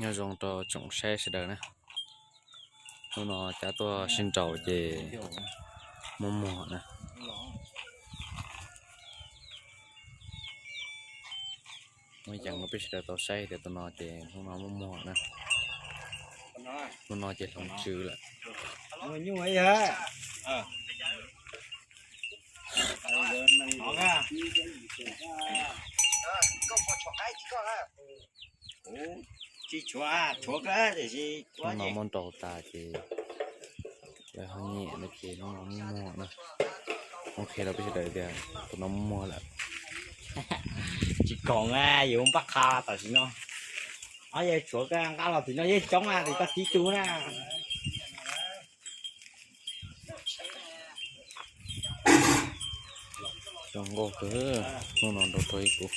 Nyob zoo rau tsoom saib sawv daws na. Hnub no cab tuaj sib nraus ces muaj muag na. Muaj yees rau peb sawv daws tau saib tias tus no ces hnub no muaj muag na. Hnub no ces hloov tswv lawm. Hnub no muab nraus tas ces lawv ho nyiam no ces hnub no muaj muag na. Muab qhia rau peb sawv daws tias tus no muaj muag lawm. Tsis khoom, yus npaj qha tam sim no. Ob, yog tshuav koj nqa los tim no yeej coob na, tim koj tib tug na. Zoo nkauj kawg, hnub no nraus rau ib kuv.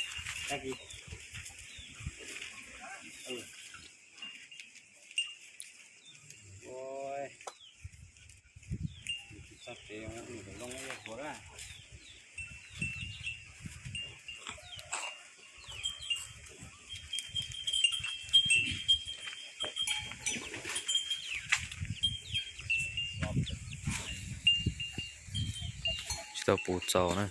Tsis tau puv txaus na.